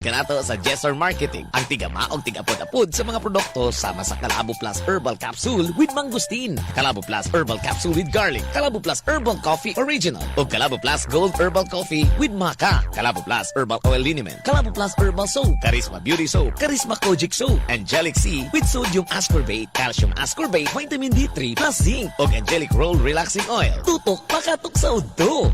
Kanato sa Jessor Marketing, ang tigama og tigapod-apod sa mga produkto sama sa Kalabo Plus Herbal Capsule with Mangosteen, Kalabo Plus Herbal Capsule with Garlic, Kalabo Plus Herbal Coffee Original, ug Kalabo Plus Gold Herbal Coffee with Maca, Kalabo Plus Herbal Oil Liniment, Kalabo Plus Herbal Soap, Charisma Beauty Soap, Charisma Kojic Soap, Angelic C with Sodium Ascorbate, Calcium Ascorbate, Vitamin D3 plus Zinc, ug Angelic Roll Relaxing Oil. Tutok pakatok sa udto.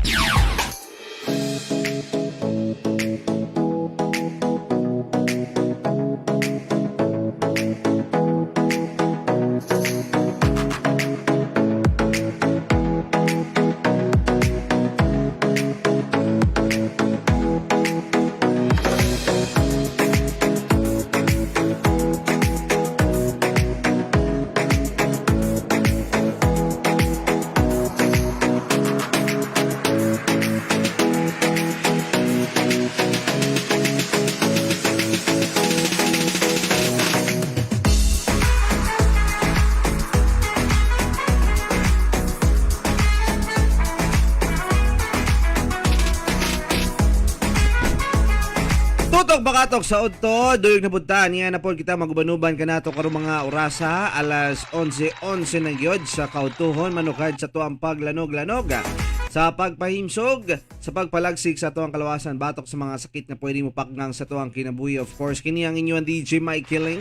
Tutok bakatok sa udto, duyog na punta niya na po kita magubanuban kanato karong mga orasa alas 11:11 ng gyud sa kautuhon manukad sa tuang paglanog-lanog sa pagpahimsog, sa pagpalagsik sa tuang kalawasan batok sa mga sakit na pwede mo paknang sa tuang kinabuhi. Of course, kini ang inyong DJ Mike Killing.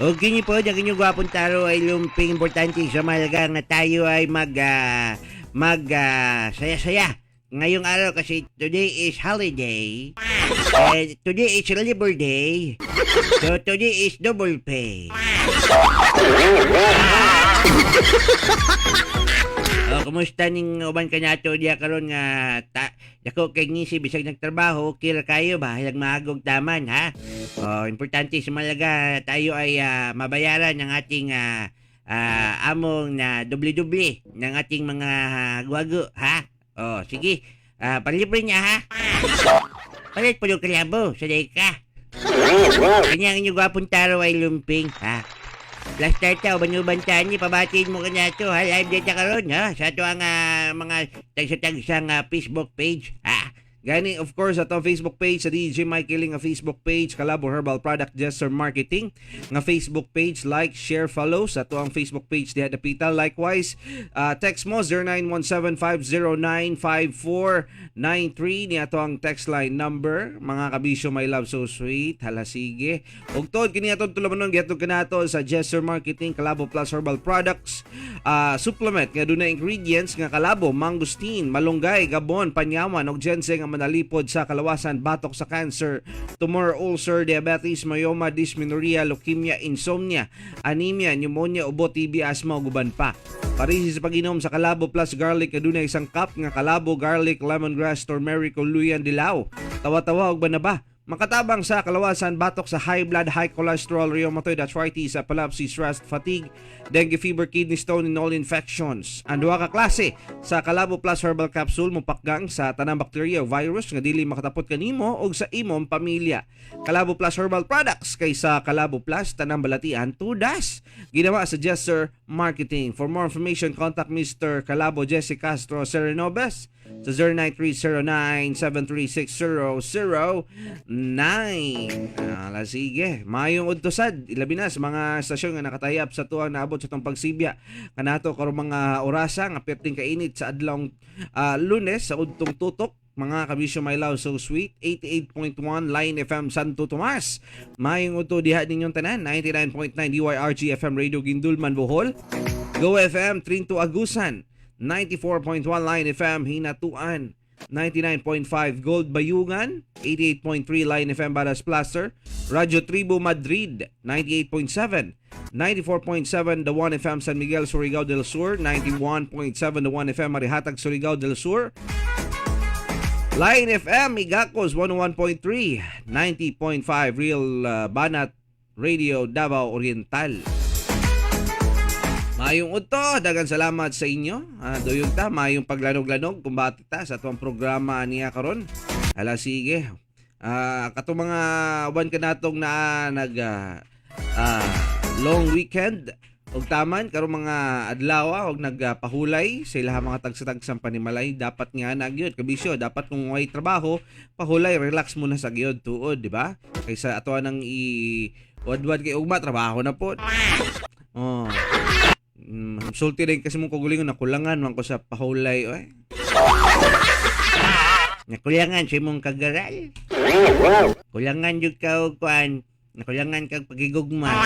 O kini po, ang inyong gwapong taro ay lumping importante sa mahalaga nga tayo ay mag saya-saya. Ngayong araw kasi today is holiday. And today is Labor Day. So today is double pay. Oh, kumusta ning uban kanato diya karon nga ta, dako kay ngisi bisag nagtrabaho, kira kayo ba halag maagog taman ha? Oh, importante sa malaga tayo ay mabayaran ng ating among na doble-doble ng ating mga gwago ha? Oh, sige. Palibre niya ha. Palit po yung kalabo sa ka. Kanya ang inyong gwapong taro ay lumping ha. Last start ta, uban-uban ta ni, pabatiin mo kanato ha, live data karon ha, sa ato ang mga tagsa-tagsang Facebook page ha. Gani, of course, atong Facebook page sa DJ Mike Killing nga Facebook page, Kalabo Herbal Product Jester Marketing nga Facebook page, like, share, follow sa ato ang Facebook page diha dapita. Likewise, text mo 0917-509-5493 ni ato ang text line number. Mga kabisyo, my love, so sweet. Hala, sige. Ug tuod kini atong tulumanon gihatod kanato sa Jester Marketing, Kalabo Plus Herbal Products, supplement nga dunay ingredients nga kalabo, mangosteen, malunggay, gabon, panyawan ug ginseng nga manalipod sa kalawasan batok sa cancer, tumor, ulcer, diabetes, myoma, dysmenorrhea, leukemia, insomnia, anemia, pneumonia, ubo, TB, asthma ug uban pa. Parisi sa pag-inom sa Kalabo Plus Garlic adunay isang cup nga kalabo, garlic, lemongrass, turmeric ug luyan dilaw. Tawa-tawa ug banaba. Makatabang sa kalawasan batok sa high blood, high cholesterol, rheumatoid arthritis, epilepsy, stress, fatigue, dengue fever, kidney stone, and all infections. Ang duha ka klase sa Kalabo Plus Herbal Capsule mopakgang sa tanang bakterya o virus nga dili makatapot kanimo og sa imong pamilya. Kalabo Plus Herbal Products kay sa Kalabo Plus tanang balatian tudas. Ginawa sa Jester Marketing. For more information, contact Mr. Kalabo Jesse Castro Serenobes sa 093097360009. Ala, sige. Mayong udto sad, ilabi na sa mga estasyon nga nakatayap sa tuang naabot sa tong pagsibya kanato karong mga orasa nga perting kainit sa adlawng Lunes sa udtong tutok. Mga kabisyo, my love, so sweet, 88.1 Line FM Santo Tomas. Mayong udto diha ninyong tanan. 99.9 DYRG FM Radio Gindulman Bohol, Go FM Trinto Agusan, 94.1 Line FM Hinatuan, 99.5 Gold Bayungan, 88.3 Line FM Baras Placer, Radyo Tribu Madrid, 98.7, 94.7 The One FM San Miguel, Surigao del Sur, 91.7 The One FM Marihatag, Surigao del Sur, Line FM Igacos 101.3, 90.5 Real Banat Radio Davao Oriental. Mayong udto, dagan salamat sa inyo. Doyon ta, mayong paglanog-lanog, kumbati ta sa atong programa niya karon. Hala, sige. Katong mga uban kanatong na nag long weekend Og taman karong mga adlaw og nagpahulay sa ilahang mga tagsa-tagsang panimalay, dapat nga na gyud, kabisyo, dapat kung way trabaho, pahulay, relax muna sa gyud tuod, di ba? Kaysa ato nang i wadwad kay ugma trabaho na pod. Oh. Sulti rin kasi mong kagulingon na kulangan man ko sa pahulay oy. Nakulangan sa imong kagaral. Kulangan jud ka og kuan, nakulangan kag pagigugma.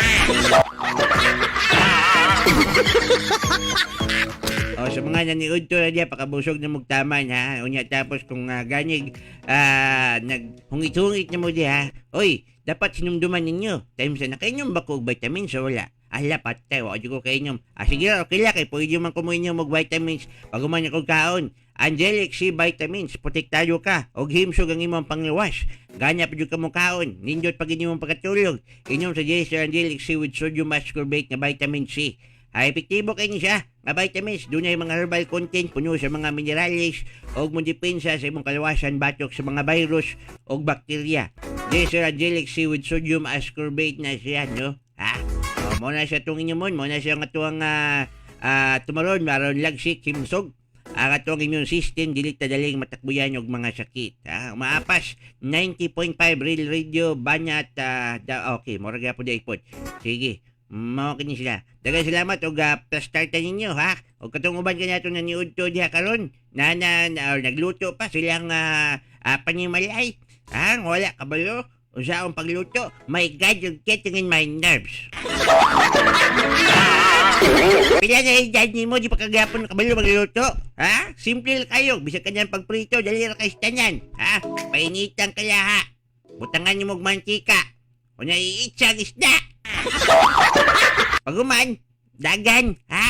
O sa mga naniudto na diya, pakabusog na mugtaman ha. Unya tapos kung ganig naghungit-hungit na mo diha. Oy, dapat sinumduman ninyo. Time sa nakainom ba ko og vitamins o wala? Ala, patay, wa ko kainom. Ah, sige, okay lang, kay pwede man kumuinom og vitamins pag human ako kaon. Angelic C vitamins, protektado ka og himsog ang imong panglawas. Ganya pa jud ka mo kaon, nindot pag inyong pagkatulog. Inom sa Jester Angelic C with sodium ascorbate nga vitamin C. Ay epektibo kay ni siya nga vitamins, dunay mga herbal content, puno sa mga minerals og modepensa sa imong kalawasan batok sa mga virus og bakterya. Jester Angelic C with sodium ascorbate na siya, no? Ha? O, mo na siya itong inyumon, mo na siya nga tuwang tumaron, maron lagsik, himsog. Ang atong immune system dili ta daling matakbuyan og mga sakit. Ha? Maapas 90.5 Real Radio Banyat okay, mura gyapon di pod. Sige. Mao kini sila. Daghang salamat og plastarta ninyo ha. Og katong uban kaniadto naniudto diha karon na, na, na or nagluto pa silang panimalay. Ha, wala kabalo unsaon pagluto. My God, you're getting in my nerves. Pila na edad nimo, di pa kagapon kabalo magluto? Ha? Simple kayo. Bisag kanyan pagprito, dali ra kay tanan. Ha? Painitan kalaha. Butangan nimo og mantika. Unya iitsag isda. Paguman, dagan. Ha?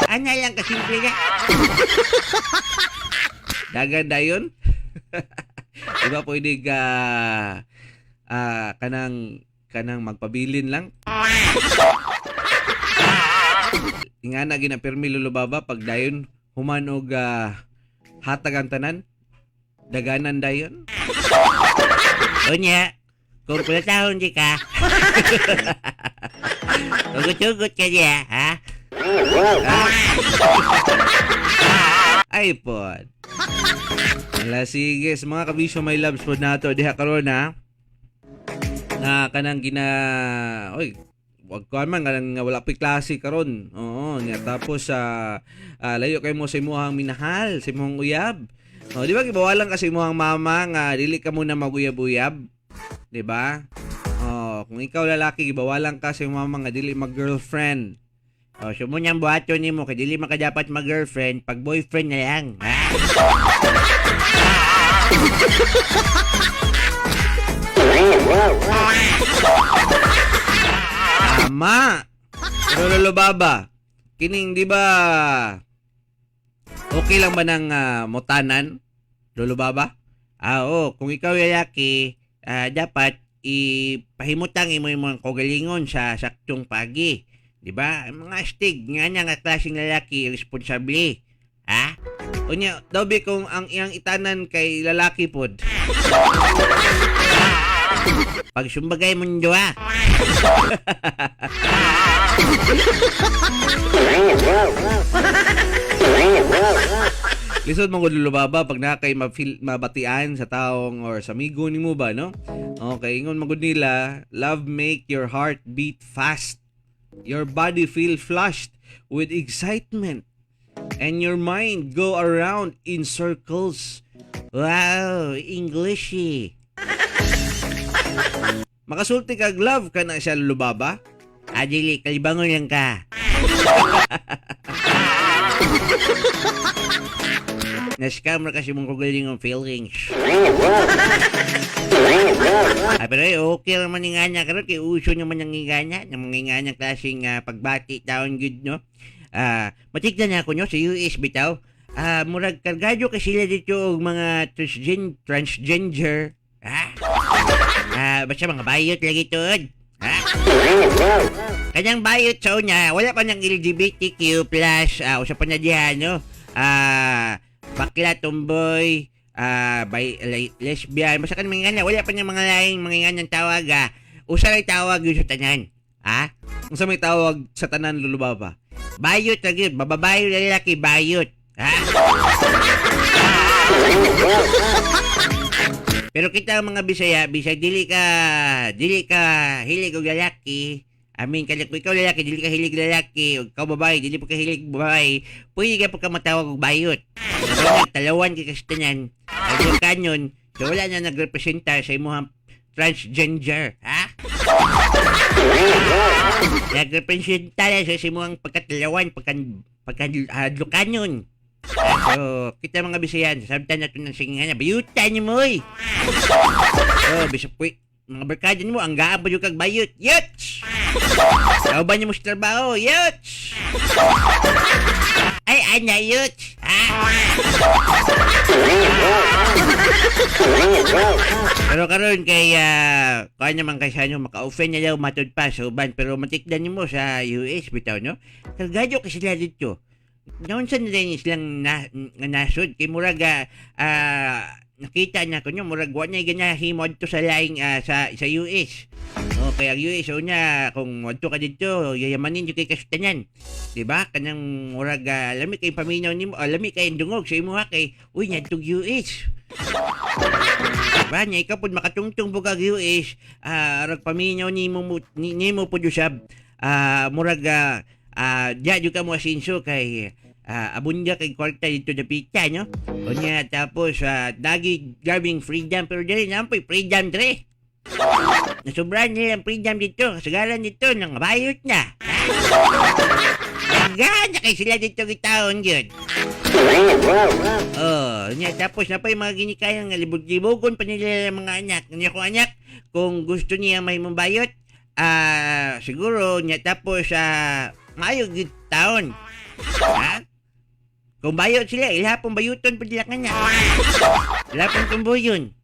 Ana lang kasimple na. Dagan dayon. Di ba pwede ka kanang kanang magpabilin lang? Ingana gina pirmi, Lolo Baba, pag dayon human og hatag ang tanan, daganan dayon. Unya, kung pulatahon di ka. Tugot-tugot ka diya, ha? Ay pod. Ala sige, sa mga kabisyo my loves pod nato diha karon ha. Na kanang gina, oy, wag ko man kanang nga wala pa'y klase karon. Oo, nya tapos sa layo kay mo sa imuhang minahal, sa imuhang uyab. Oh, di ba gibawalan ka sa imuhang mama nga dili ka muna maguyab-uyab? Di ba? Oh, kung ikaw lalaki, gibawalan ka sa imong mama nga dili mag-girlfriend. O, so mo niyang buhaton nimo kay dili man ka dapat mag-girlfriend, pag boyfriend na lang, ha? Tama. Pero Lolo Baba, kining di ba okay lang ba ng motanan, Lolo Baba? Ah, oo, kung ikaw lalaki, dapat ipahimutang imo imong kaugalingon sa saktong pagi. Di ba? Ang mga astig nga niya nga klaseng lalaki, responsable. Ha? Unya, daw bi kung ang iyang itanan kay lalaki pod. Pag sumbagay mundo ha. Lisod man gud, Lolo Baba, pag na kay mabatian sa taong or sa amigo nimo ba, no? Okay, ingon man gud nila, love make your heart beat fast. Your body feel flushed with excitement and your mind go around in circles. Wow, Englishy. Makasulti kag love ka na siya, Lolo Baba? Ah, dili, kalibangon lang ka. Na-scam ra kasi mong kagaling feelings. Ah, pero eh, okay naman yung nga karon kay uso naman ang ingana, ng mga ingana klaseng pagbati taon gud, no. Ah, matignan na ako no sa US bitaw. Ah, murag kargado kay sila dito og mga transgender. Ah. Ah, basta mga bayot lagi tuod. Ha? Kanyang bayot sa una, wala pa ng LGBTQ+, usa pa na diha, no? Ah, bakla, tomboy, bi, lesbian, basta kan mga nga, wala pa ng mga laing mga nga ng tawag, ah. Usa lang tawag yun sa tanan. Ha? Unsa may tawag sa tanan, Lolo Baba? Bayot ra gyud, bababae lalaki bayot. Ha? Pero kita ang mga Bisaya, bisag dili ka hilig og lalaki. I mean, kaya kung ikaw lalaki, dili ka hilig lalaki, o ikaw babae, dili pa ka hilig babae, pwede ka pa ka matawag og bayot. So, talawan kay kasi tanan, ay yung kanyon, so wala na nagrepresenta sa imuhang transgender, ha? Nagrepresenta na sa imuhang pagkatalawan, pagka-hadlukanyon. So, kita mga Bisayan, sabtan nato ng singa na, bayutan niyo mo, oy! Oh, bisag po, mga barkada nimo, ang gaan pa yung kag bayot. Yuts! Kauban niyo mo sa trabaho. Yuts! Ay, ana, yuts! Ha? Pero karon kay kuan naman kay sa ano maka-offend na daw matud pa sa uban pero matikdan nimo sa US bitaw, no. Kargado kasi sila dito. Naunsa na din silang na, nga nasod kay murag nakita na ko nyo murag wa niya ganahi mo adto sa laing sa US. Okay, ang US una kung adto ka didto yayamanin jud kay kastanan. Di ba? Kanang murag lami kay paminaw nimo, lami kay dungog sa imuha kay uy nyadtog US. Ba niya ikaw pud makatungtong pud kag US, rag paminaw nimo nimo pud usab murag diya jud ka mo asinso kay abunda kay kwarta dito dapita, no? Unya tapos dagi gabing freedom pero dili na po'y freedom dre. Nasobrahan nila ang freedom dito, kasagaran dito nang bayot na. Gana kay sila dito gitaon gyud. Oh, nya tapos na pa yung mga ginikayan nga libog-libogon pa nila ang mga anak. Nya ko anak, kung gusto niya may bayot, siguro nya tapos maayo gyud taon. Ha? Kung bayot sila, ilahapon bayuton pa nila kanya. Ilahapon tumbuyon.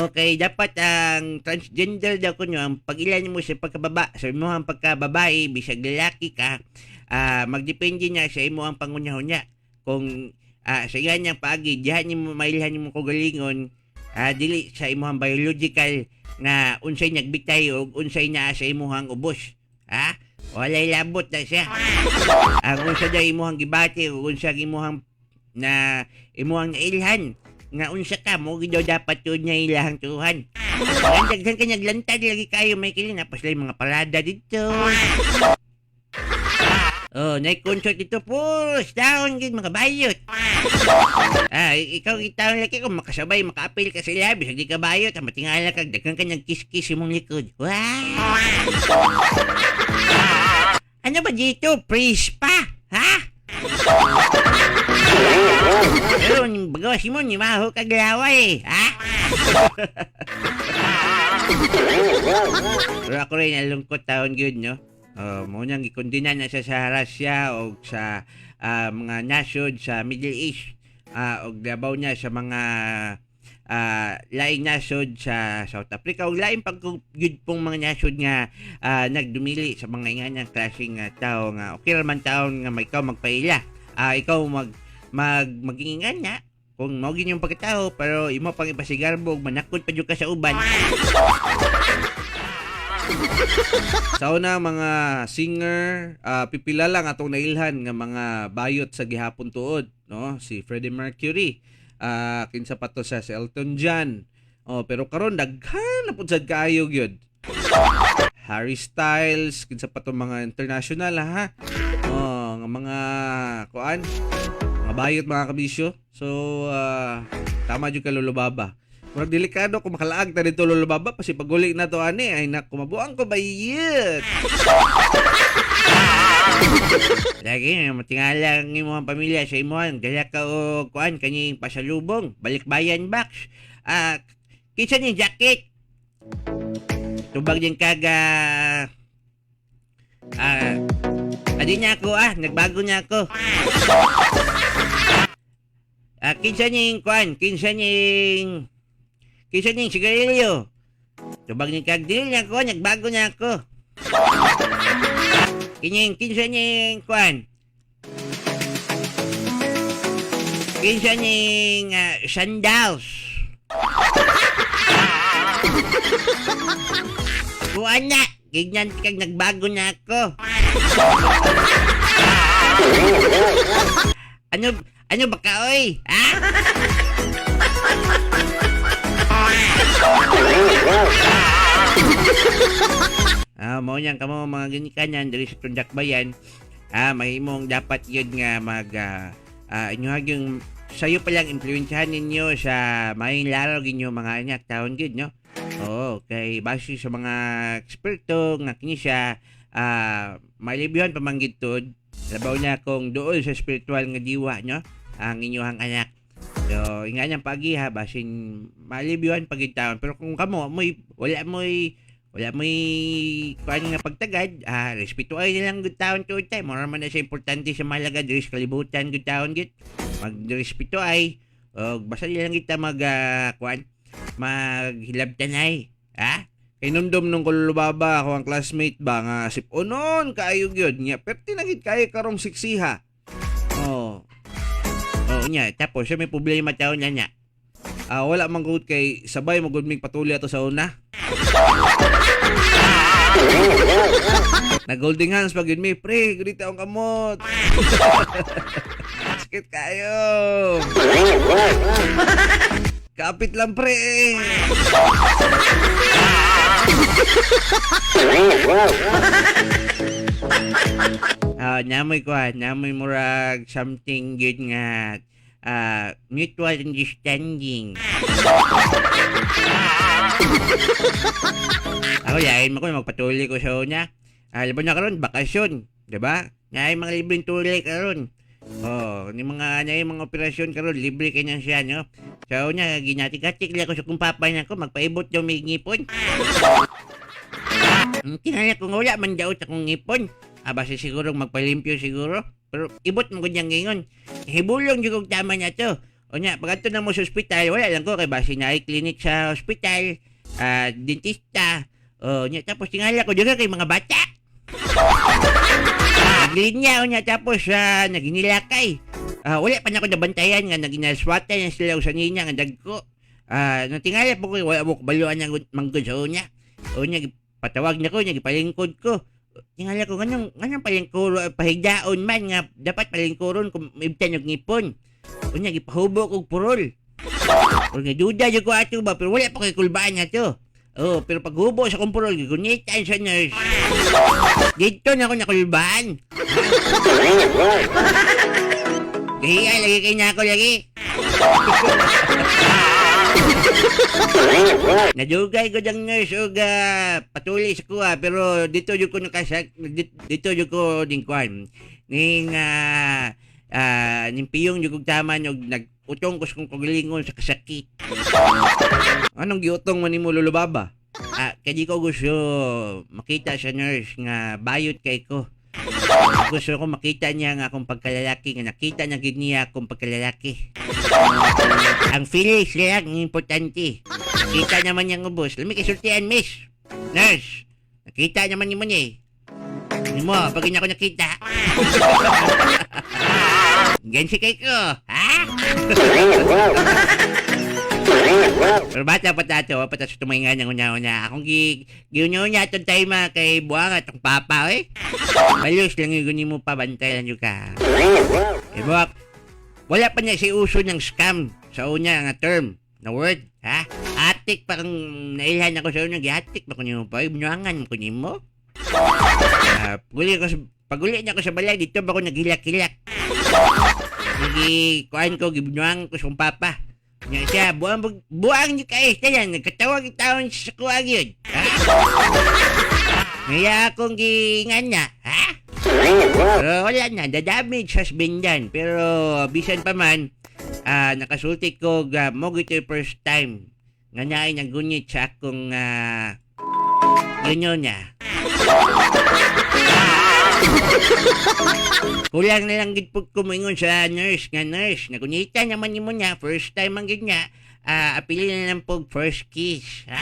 Okay, dapat ang transgender daw kunyo, ang pag-ilan mo sa pagkababa, sa imo ang pagkababae, bisag lalaki ka, magdepende niya sa imo ang pangunya-hunya. Kung sa ganyang paagi, diyan nimo mailhan nimo kagalingon, dili sa imong biological na unsay nagbitay o unsay naa sa imong ubos. Ha? Walay labot na siya. Ang unsa daw imong gibati o unsa imong na imong nailhan nga unsa ka mo gid daw dapat yun niya ilahang tuhan. Ang daghan ka naglantad lagi kayo may kilin napos lang mga parada dito. Oh, nay concert dito push down gid mga bayot. Ikaw itaw laki kung makasabay makaapil ka sila bisag di ka bayot, ang matingala kag daghan ka nag kiss-kiss imong likod. Wow! Ano ba dito? Freeze pa? Ha? Pero bagawas mo, ni maho kag laway, ha? Pero ako rin nalungkot taon gyud, no? Oh, mo nang gikondena na siya sa Russia o sa mga nasod sa Middle East og labaw niya sa mga laing nasod sa South Africa ug laing pag gyud pong mga nasod nga nagdumili sa mga inganang klaseng tao nga okay ra man taon nga may ikaw magpaila. Ikaw mag mag magingan na kung mao gyud yung pagkatao pero imo pang ipasigarbo ug manakod pa jud ka sa uban. Sa una mga singer, pipila lang atong nailhan nga mga bayot sa gihapon tuod, no? Si Freddie Mercury, kinsa pa to sa si Elton John. Oh, pero karon daghan na pud sad kaayo gyud. Harry Styles, kinsa pa to mga international ha. Oh, nga mga kuan, mga bayot mga kabisyo. So, tama jud ka Lolo Baba. Murag delikado kung makalaag ta dito Lolo Baba kasi paguli na to ani ay naku mabuang ko bayot. Lagi matingala ang imong pamilya sa imong dala ka og kuan kaning pasalubong, balikbayan box. Kinsa ni jacket? Tubag din kaga adi niya ako nagbago niya ako. Kinsa ning kuan, kinsa ning sigarilyo? Tubag ni kag dili niya ako, nagbago niya ako. Kining kinsa ning kuan? Kinsa ning sandals? Kuan na, Gignan kag nagbago na ako. Ano ano ba ka oy? Ha? Mao niyang kamo mga ginikanan diri sa Tundak Bayan. Mahimong dapat yun nga mag inyohag yung sayo pa lang impluwensyahan ninyo sa maayong laraw inyo mga anak taon gid, no? Oo, kay base sa mga eksperto nga kini siya malibyan pa man gid tud, labaw na kung dool sa spiritual nga diwa, no, ang inyong anak. So, inga niyang pagiha basin malibyan pa gid taon, pero kung kamo moy wala mo'y kuan nga pagtagad, respeto ay nilang good taon to time. Mura man na siya importante sa malaga diri sa kalibutan good taon gid. Magrespeto ay og basta di lang kita mag kuan maghilabtanay. Ha? Kay numdum nung kulubaba ako ang classmate ba nga sip-onon kaayo gyud nya perti na gid kaayo karong siksiha. Oo. Oo nya, tapos siya may problema taon na niya. Wala man gud kay sabay mo gud mig patuli ato sa una. Nag holding hands pag yun mi, pre, gud ang kamot. Sakit kayo. Kapit lang pre. Namoy ko namoy murag something good nga mutual understanding. Ako lain mo ko magpatuloy ko sa una. Laban na karon bakasyon, 'di ba? Naay mga libreng tulay karon. Oh, ni mga naay mga operasyon karon libre kay nang siya, no? Sa una ginatik-atik lang ko sa kong papa na ko magpaibot daw may ngipon. Kinaya ko nga wala man daw sa akong ngipon. Basta siguro magpalimpyo siguro. Pero ibot mo gud niyang ingon. Hibulong jud kog tama na to. O nya, pag adto na mo sa ospital, wala lang ko kay base na clinic sa ospital, dentista. O nya, tapos tingala ko dira kay mga bata. Naglinya o nya tapos naginilakay. Wala pa na ako nabantayan nga naginaswata na sila sa ninya nga dagko. Natingala po ko wala mo kabaluan ng manggod sa unya. O nya patawag na ko nya gipalingkod ko. Tingala ko nganong nganong palingkuro pahigdaon man nga dapat palingkuron kung maibtan og ngipon. Unya gipahubo kog purol. O nga duda jud ko ato ba pero wala pa kay kulbaan nga to. Oh, pero paghubo sa kong purol gigunitan sa nurse. Dito na ako nakulbaan. Gahiya lagi kay nako lagi. Nadugay ko dang nurse og patuloy sa kuha pero dito jud ko nakasak dito jud ko ding kuan. Ning ning piyong jud kog taman og nagutong ko sa kong kagalingon sa kasakit. Anong giutong man nimo lulubaba? Kay di ko gusto makita sa nurse nga bayot kay ko. Gusto ko makita niya nga akong pagkalalaki nga nakita na gid niya akong pagkalalaki. Ang feelings lang ang importante. Nakita naman niya ang ubos. Lami kay sultian, miss. Nurse. Nakita naman nimo niya eh. Nimo, pag hindi ako nakita. Gansi kay ko, ha? Pero bata pa tato, pa tato tumainga ng una-una. Akong giunya-unya itong time kay buwang atong papa, eh. Balos lang yung gunin mo pa, bantay lang yung ka. Eh, buwak, wala pa niya si uso ng scam sa una nga term na word, ha? Atik parang nailhan ako sa una, giatik ba ko nimo pa? Bunuangan ko nimo. Paguli niya ako sa balay, dito ba ako naghilak-hilak? Nagi, kuan ko, gibunuangan ko sa kong papa. Nya siya, buang, buang niyo kayo. Tayan, nagkatawag taon sa kuwag yun. Ha? Ngaya akong gingan na, ha? Pero wala na, the damage has been done. Pero bisan pa man, nakasulti ko mo gito yung first time nga naay nagunit sa akong yun niya. Kulang na lang gid pud ko moingon sa nurse nga nurse. Nagunita naman nimo niya first time ang gid niya. Apili na lang pog first kiss. Ha?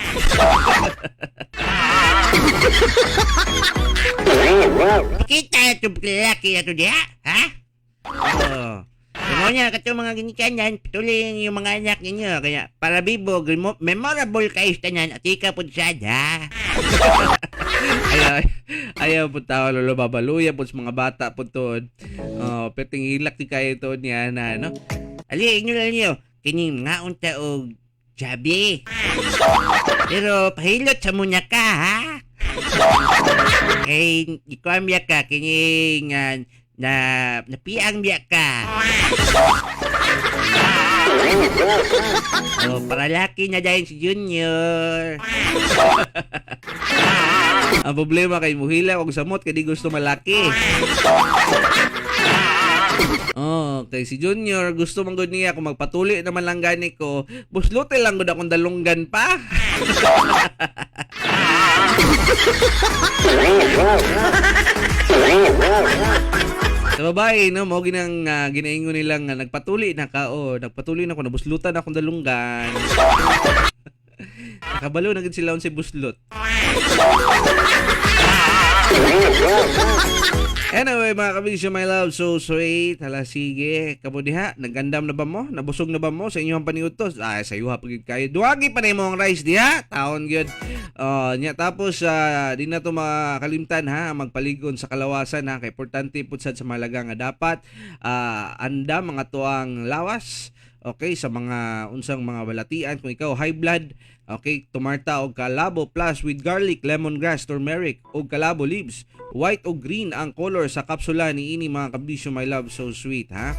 Pakita ito lalaki ato diha, ha? Oo. Mo niya katong mga ginikanan, patuloy yung mga anak ninyo kaya para bibo memorable kayo sa tanan at ikaw pud sad ha. Ayaw, ayaw po tao lolo babaluya po sa mga bata po tuod. Oh, perting hilak di kayo tuod niya na no. Ali inyo lang niyo kining nga unta og jabi. Pero pahilot sa muna ka ha. Kay ikuan biya ka kini nga na napiang biya ka. Oh, para laki na dahil si Junior. Ang problema kay muhila og samot kay di gusto malaki. Oh, kay si Junior gusto man gud niya kung magpatuli naman lang gani ko, buslote lang gud akong dalunggan pa. Sa babae, no, mo ginang ginaingon nilang nga nagpatuli na ka, oh, nagpatuli na ko, nabuslutan akong dalunggan. Nakabalo na gid sila unsay buslot. Anyway, mga kabisyo, my love, so sweet. Hala, sige. Kamo diha, nagandam na ba mo? Nabusog na ba mo sa inyong paniutos? Ay, sa yuha pagid kayo. Duwagi pa na imong rice diha. Taon gyud. Oh, nya tapos di na to makalimtan ha, magpaligon sa kalawasan ha. Kay importante pud sad sa mahalaga nga dapat andam mga tuang lawas. Okay, sa mga unsang mga balatian kung ikaw high blood, okay, tumarta og kalabo plus with garlic, lemongrass, turmeric og kalabo leaves. White o green ang color sa kapsula ni ini mga kabisyo, my love, so sweet ha.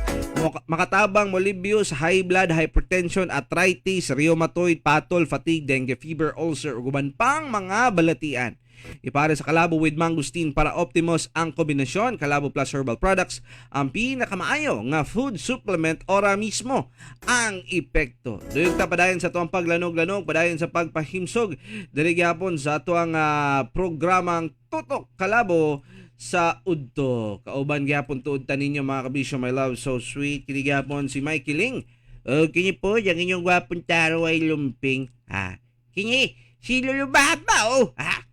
Makatabang molibyo sa high blood, hypertension, arthritis, rheumatoid, patol, fatigue, dengue fever, ulcer ug uban pang mga balatian. Ipare sa Kalabo with mangosteen para optimus ang kombinasyon. Kalabo Plus Herbal Products ang pinakamaayo nga food supplement ora mismo ang epekto. Duyog ta padayon sa tuang paglanog-lanog, padayon sa pagpahimsog diri gyapon sa atuang programang Tutok Kalabo sa Udto. Kauban gyapon tuod ta ninyo mga kabisyo, my love, so sweet. Kini gyapon si Mikey Ling. O, kini po, yung inyong gwapong taro ay lumping. Ha? Kini, si Lolo Baba, oh. Ha?